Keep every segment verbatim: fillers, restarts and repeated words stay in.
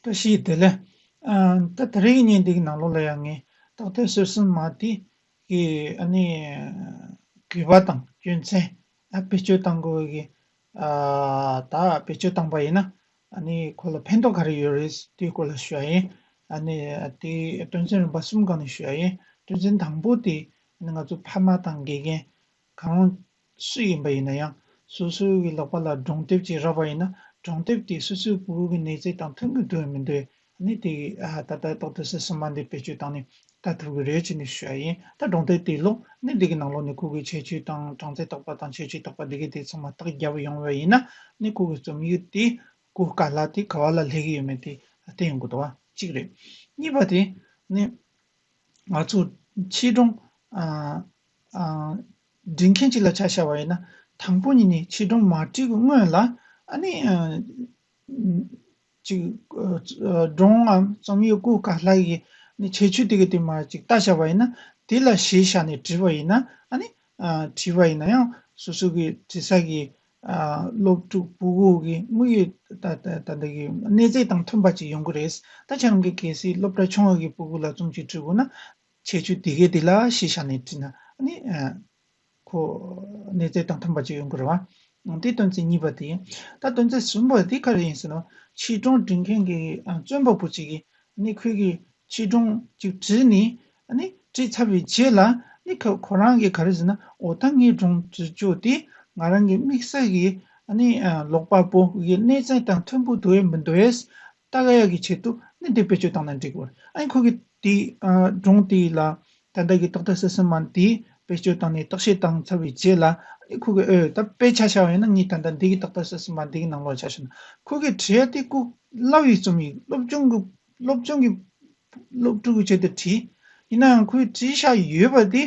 བཀྲ་ཤིས་བདེ་ལེགས། ཨ། ད་ད་རེས་ཀྱི་བརྙན་འདི་གི་ནང་ལོགས་ལ་ཡང་ངས་ཏག་ཏག་སོ་སོའི་མ་དེ་གི་ཨ་ནི་གུས་པ་དང་སྐྱོན་ཚན། ཨ། བེད་སྤྱོད་བཏང་དགོས་ཀྱི། ཨ། ད་བེད་སྤྱོད་བཏང་པ་ཡིན་ན་ཨ་ནི་ཁོ་ལ་ཕན་ཐོགས་ག་རེ་ཡོད་རེད། དེའི་སྐོར་ལ་ཞུ་ཡ་ཡིན། ཨ་ནི་དེ་དོན་ཚན་རིམ་པ་གསུམ་སྒང་ནས་ཞུ་ཡ་ཡིན། དོན་ཚན་དང་པོ་དེ་ཨ་ནི་ང་ཚོ་ཕ་མ་དང་དགེ་རྒན་གང་སུ་ཡིན་པ་ཡིན་ན་ཡང་། སོ་སོའི་གི་ལག་པ་ལ་སྒྲུང་དེབ་ཅིག་རག་པ་ཡིན་ན། སྒྲུང་དེབ་དེ་སོ་སོའི་ཕྲུ་གུ་གི་གནས་ཚད་དང་མཐུན་གི་འདུག་མི་འདུག་ཨ་ནི་དེ་གི། ཨ། ད་ལྟ་ཏག་ཏག་སོ་སོའི་མ་འདི་བེད་སྤྱོད་བཏང་ནས་ལྟ་ཐུབ་ཀྱི་རེད་ཅེས་ནས་ཞུ་ཡ་ཡིན། ད་སྒྲུང་དེབ་དེ་ཀློག་ནས་འདི་གི་ནང་ལོགས་ནས་ཁོ་གི་ཁྱད་ཆོས་དང་གྲངས་ཚད་བརྟག་པ་དང་ཁྱད་ཆོས་བརྟག་པ་འདི་གི་དེ་ཚང་མ་བརྟག་རྒྱབ་ཡོང་བ་ཡིན་ན། ནི་ཁོ་གི་རྩོམ་ཡིག་དེ་གོ་དཀའ་སླ་དེ་ག་བ་ལ་སླེབས་ཀྱི་ཡོད་མེད་དེ་བསྟན་ཡོང་གི་འདུག་བ། གཅིག་རེད། གཉིས་པ་དེ་ནི། ང་ཚོ་ཆོས་སྒྲུང་། ཨ། ཨ། འབྲི་མཁན་ཅིག་ལ་ཆ་བཞག་པ་ཡིན་ན། དང་པོ་ཉིད་ནས་ཆོས་སྒྲུང་མ་བྲིས་ཀྱི་སྔོན་ལ། ཨ་ནི། ཨ། ཅིག་ཨ། སྒྲུང་ངམ་རྩོམ་ཡིག་གོ་དཀའ་སླ་གི་ནི་ཁྱད་ཆོས་དེ་གི་དེ་མར་ཅིག་ལྟ་བཞག་པ་ཡིན་ན། དེ་ལ་གཞི་བཞག་ནས་བྲིས་པ་ཡིན་ན། ཨ་ནི། ཨ། བྲིས་པ་ཡིན་ན་ཡང་སོ་སོ་གི་བྲིས་ས་གི། ཨ། སློབ་ཕྲུག་ཕྲུ་གུ་གི་དམིགས་ཡུལ། ད་ད་ད་ལྟ་གི་གནས་ཚད་དང་མཐུན་པ་ཅིག་ཡོང་གི་རེད། ད་ཁྱེད་རང་གི་གལ་སྲིད་སློབ་གྲྭ་ཆུང་བ་གི་ཕྲུ་གུ་ལ་རྩོམ་ཅིག་བྲིས་དགོས་ན། ཁྱད་ཆོས་དེ་གའི་དེ་ལ་གཞི་བཞག་ནས་བྲིས་ན། ཨ་ནི། ཨ། ཁོ་གནས་ཚད་དང་མཐུན་པ་ཅིག་ཡོང་གི་རེད་བ། དེ་དོན་ཚན་གཉིས་པ་དེ་ཡིན། ད་དོན་ཚན་གསུམ་པ་དེ་ག་རེ་ཡིན་ཟེར་ན། ཆོས་སྒྲུང་འབྲི་མཁན་གྱི། ཨ། རྩོམ་པ་པོ་ཅིག་གིས་ནི་ཁོས་གི་ཆོས་སྒྲུང་ཅིག་བྲིས་ནས། ཨ་ནི་བྲིས་ཚར་བའི་རྗེས་ལ་ནི་ཁོ་ཁོ་རང་གིས་ག་རེ་ཟེར་ན། འོ་ད་ངའི་སྒྲུང་བྲིས་རྒྱུ་དེ་ང་རང་གི་དམིགས་བསལ་གྱི། ཨ་ནི། ཨ། ཀློག་པ་པོ་གི་གནས་ཚད་དང་མཐུན་པོ་འདུག་གས་མི་འདུག་གས་ལྟ་ག་ཡག་གི་ཆེད་དུ་ནི་འདི་བེད་སྤྱོད་བཏང་ན་འགྲིག་གི་རེད། ཨ་ནི་ཁོ་གིས་དེ། ཨ། སྒྲུང་དེ་ལ་ད་ལྟ་གི་ཏག་ཏག་སོ་སོའི་མ་འདི་བེད་སྤྱོད་བཏང་ནས་བརྟག་དཔྱད་བཏང་ཚར་བའི་རྗེས་ལ། ཨ་ནི་ཁོ་གིས། ཨོ་ད་དཔེ་ཆ་བཞག་པ་ཡིན་ན། ངས་ད་ལྟ་འདི་གི་ཏག་ཏག་སོ་སོའི་མ་འདི་གི་ནང་ལོགས་ཆ་བཞག་ན། ཁོ་གིས་བྲིས་ཡ་དེ་གོ་སླ་བའི་རྩོམ་ཡིག། སློབ་སྦྱོང་གི། སློབ་སྦྱོང་གི། སློབ་ཕྲུག་གི་ཆེད་དུ་བྲིས། ཡིན་ན་ཡང་ཁོས་བྲིས་བཞག་ཡོད་པ་དེ།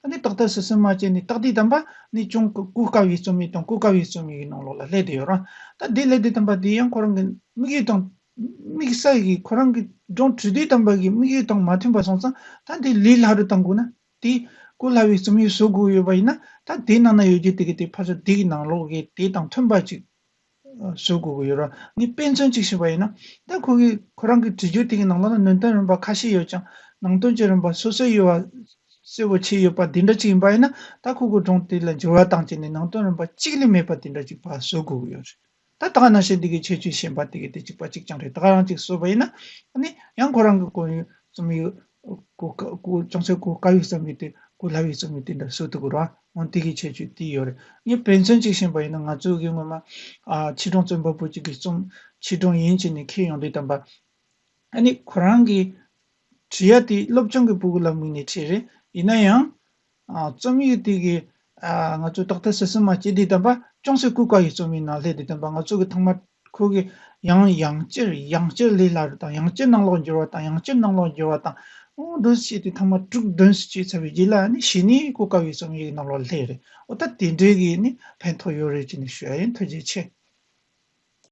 ཨ་ནི་ཏག་ཏག་སོ་སོའི་མ་བྱས་ནས་བརྟག་དུས་ཙམ་པ་ནི་ཅུང་གོ་དཀའ་བའི་རྩོམ་ཡིག་དང་གོ་དཀའ་བའི་རྩོམ་ཡིག་གི་ནང་ལོགས་ལ་སླེབས་བསྡད་ཡོད་རེད། ད་དེ་སླེབས་དུས་ཙམ་པ་དེ་ཡང་ཁོ་རང་གི་དམིགས་ཡུལ་དང་། དམིགས་བསལ་གྱི་ཁོ་རང་གི་སྒྲུང་བྲིས་དུས་ཙམ་པ་གི་དམིགས་ཡུལ་དང་མ་མཐུན་པ་སོང་ཙང་། ད་དེ་ལས་སླ་རུ་བཏང་དགོས་ན། དེ་གོ་སླ་བའི་རྩོམ་ཡིག་བཟོ་དགོས་ཡོད་པ་ཡིན་ན། ད་དེ་ནང་ན་ཡོད་རྒྱུ་དེ་གི་དེ་ཕར་ཚུར་དེ་གི་ནང་ལོགས་ཀྱི་དེ་དང་མཐུན་པ་ཅིག་བཟོ་དགོས་ཀྱི་ཡོད་རེད། ངས་དཔེ་མཚོན་ཅིག་བཤད་པ་ཡིན་ན། ད་ཁོ་གི་ཁོ་རང་གི་བྲིས་རྒྱུ་དེ་གི་ནང་ལོགས་ན་ནང་དོན་རིམ་པ་ཁ་ཤས་ཡོད་ཀྱང་། ནང་དོན་གྱི་རིམ་པ་སོ་སོ་ཡོད་པ། གསལ་པོ་ཆེ་ཡོད་པ་དེ་འདྲ་ཅིག་ཡིན་པ་ཡིན་ན། ད་ཁོ་གི་སྒྲུང་དེ་ལ་འགྱུར་བ་བཏང་བྱས་ནས་ནང་དོན་རིམ་པ་གཅིག་ལས་མེད་པ་དེ་འདྲ་ཅིག་ཕར་བཟོ་དགོས་ཀྱི་ཡོད་རེད། ད་ད་ག་ནང་བཞིན་འདི་གི་ཁྱད་ཆོས་གཞན་པ་དེ་གི་དེ་གཅིག་པ་གཅིག་རྐྱང་རེད། ད་ག་རང་གཅིག་བཟོས་པ་ཡིན་ན། ཨ་ནི་ཡང་ཁོ་རང་གི་གོ་ཡོད་རྩོམ་ཡིག་གོ་དཀའ། གོ་ཅུང་ཟད་གོ་དཀའ་བའི་རྩོམ་ཡིག་དེ་གོ་སླ་བའི་རྩོམ་ཡིག་དེ་འདྲ་བཟོ་ཐུབ་ཀྱི་རེད་བ། འོ་དེ་གི་ཁྱད་ཆོས་དེ་ཡོད་རེད། ངས་དཔེ་མཚོན་གཅིག་བྱས་པ་ཡིན་ན། ང་ཚོ་གི་སྔོན་མ། ཨ། ཆོས་སྒྲུང་རྩོམ་པ་པོ་གཅིག་གི་རྩོམ། ཆོས་སྒྲུང་ཡིན་བྱས་ནས་ཁྱེར་ཡོང་དུས་ཙམ་པ། ཨ་ནི་ཁོ་རང་གི་བྲིས་ཡ་དེ་སློབ་སྦྱོང་གི་ཕྲུ་གུ་ལ་དམིགས་ནས་བྲིས་རེད། ཡིན་ན་ཡང་། ཨ། རྩོམ་ཡིག་དེ་གི། ཨ། ང་ཚོ་ཏག་ཏག་སོ་སོའི་མ་བྱེད་དུས་ཙམ་པ་ཅུང་ཟད་གོ་དཀའ་བའི་རྩོམ་ཡིག་ནང་སླེབས་དུས་ཙམ་པ། ང་ཚོ་གི་ཐོག་མ་ཁོ་གི་ཡང་ཡང་བསྐྱར་ཡང་བསྐྱར་ལས་སླ་རུ་དང་། ཡང་བསྐྱར་ནང་ལོགས་འགྱུར་བ་དང་། ཡང་བསྐྱར་ནང་ལོགས་འགྱུར་བ་དང་། འོ་འདུག་སེ་བྱས་ཏེ་ཐོག་མ་དྲུག་བདུན་ཙམ་བྱས་ཚར་བའི་རྗེས་ལ་ནི་གཞི་ནས་གོ་དཀའ་བའི་རྩོམ་ཡིག་ནང་ལོགས་སླེབས་རེད། འོ་ད་དེ་འདྲའི་གི་ནི་ཕན་ཐོགས་ཡོད་རེད་ཅེས་ནས་ཞུ་ཡ་ཡིན། ཐུགས་རྗེ་ཆེ།